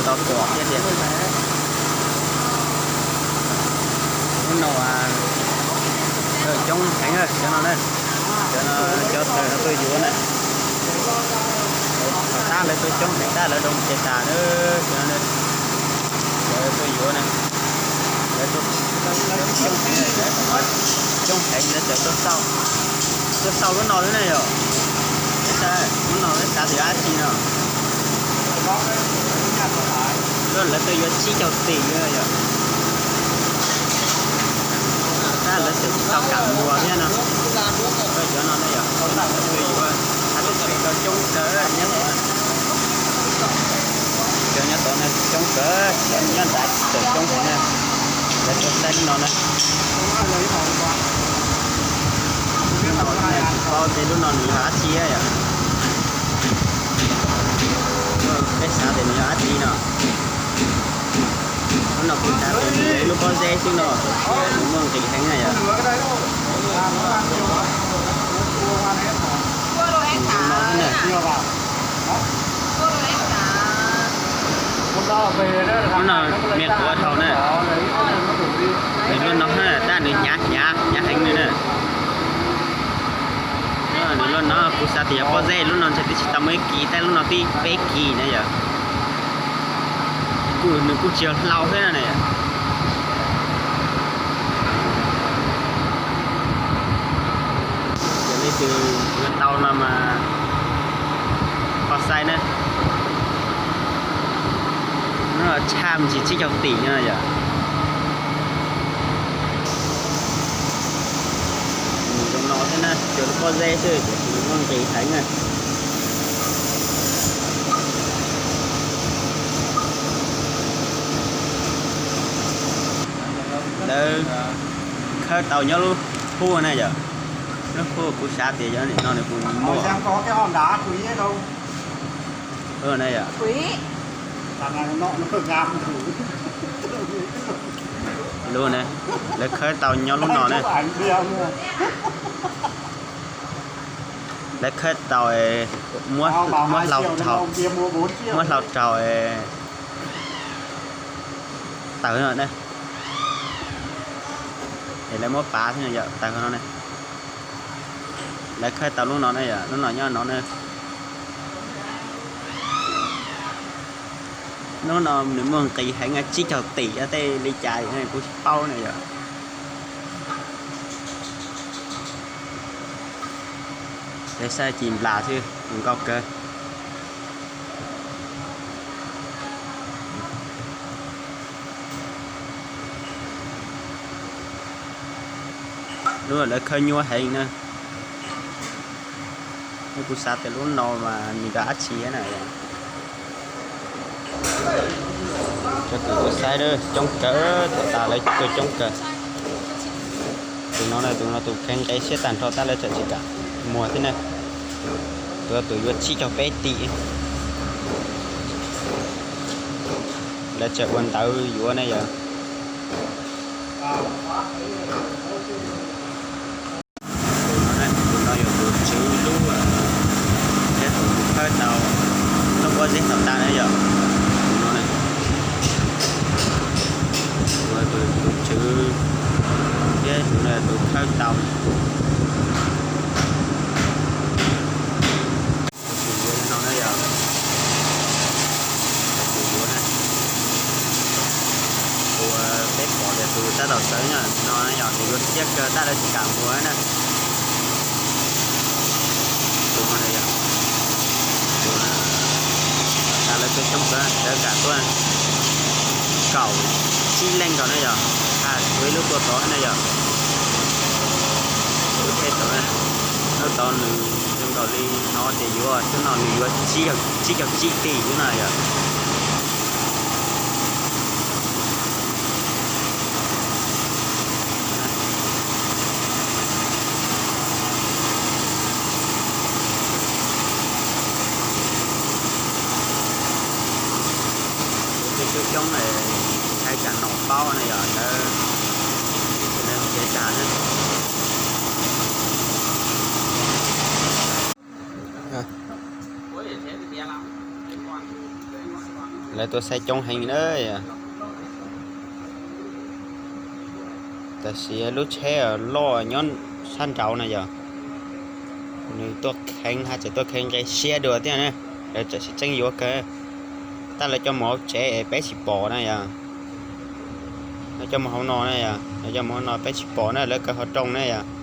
Tau pom thiab tias lub no thawj coob heev cov no na. Cov no cov thawj no tuaj yuav na. Tab lawv tuaj coob heev tab lawv rau ces tas na. Cov no lawv tuaj yuav na. Lawv tuaj coob heev, coob heev lawv txawm tuaj xauj, tuaj xauj lub no lawm na yom. Lub no lawv xav tias yog dab tsi no. Lawv tuaj yuav tsib caug tim yom. Tab lawv txawm tsis tau kam muag thiab no. Cov no na yom, lawv tuaj yuav, hais tias txawm tau coob kawg nyob tod. Cov nyob tod na coob kawg, cov nyob nrad txawm coob heev na. Lawv tuaj saib lub no na. Lub no tsis paub tias lub no nws yog dab tsi yom. Peb xav tias nws yog dab tsi no. Lub no kuv xav tias nws yog ib lub pob zeb xwb no, nws muaj nqis heev na yom. Nws zoo no xwb na. Lub no me quav dhau na. Nws lub no tab nws hnyav hnyav hnyav heev li na. Nws lub no kuv xav tias yog pob zeb, lub no ntshe twb tsis tau muaj ib kis, tab lub no twb peb kis na yom. Kuj nws kuj tsis yog hlau thiab na. Yog leej twg yuav tau no mas ho xaib na. Nws tshaj me ntsis tsib caug tim no yom. Nws zoo no thiab na, tsuas lub pob zeb xwb ces nws muaj nqis heev na. Lawv khawb tau nyob lub hub na yom. Lub hub kuv xav tias yog nim no nws puas muaj. Lub na yom. Lub na, lawv khawb tau nyob lub no na. Lawv khawb tau, muab, muab hlau raug, muab hlau raug tawg no na. Es lawv muab pav xwb na yom, tawg no na. Lawv khawb tau lub no na yom, lub no nyob no na. Lub no nws muaj nqis heev, tsib caug tim tej li cas kuv tsis paub na yom. Lawv saib ci nplas xwb, nkauj kawg. Lub lawv khawb nyuaj heev na. Kuv xav tias lub no mas nws yog dab tsi na. Cov kws tuaj saib coob kawg, thaum tas lawv tuaj coob kawg. Tus no, tus no tus kheev nqe siab tag nrho tab lawv txawm tsis kam muag thiab na. Tus, tus yuav tsib caug peb tim. Lawv txawm ua ntawv yuav ne yom. Tus no, tus no yog tus tswv lub, thiab tus khawb tau lub pob zeb thaum tas na yom. Tus no, tus tswv thiab tus no tus khawb tau. Tus yuav no na yom. Tus yuav na. Tus peb pom tias tus tab tom sawv no na yom, nws yuav siab kawg tab lawv tsis kam muag na. Tus no na yom. Tus, tas lawv tuaj coob kawg, lawv kam tuaj kaum tsib leej nkaus na yom. Tshuav ib lub tuaj tod na yom. Tus thej tod na, lub tod nws zoo nkaus li hnov tias yuav xwb no nws yuav tsib caug tsib tim xwb na yom. Tus coob coob ntshai tsam nom paub na yom, lawv tsis ntev tas na. Lawv tuaj saib coob heev na yom. Tam sim lub tsheb loj nyob sab nraud na yom, nws tuaj kheev haj tseem tuaj kheev nqe siab dua thiab na. Lawv tseem sib txeeb yuav kawg. Tab lawv coj mus hauv tsev es peb tsis pom na yom. Lawv coj mus hauv no na yom, lawv coj mus hauv no peb tsis pom na, lawv kaw hauv rooj na yom.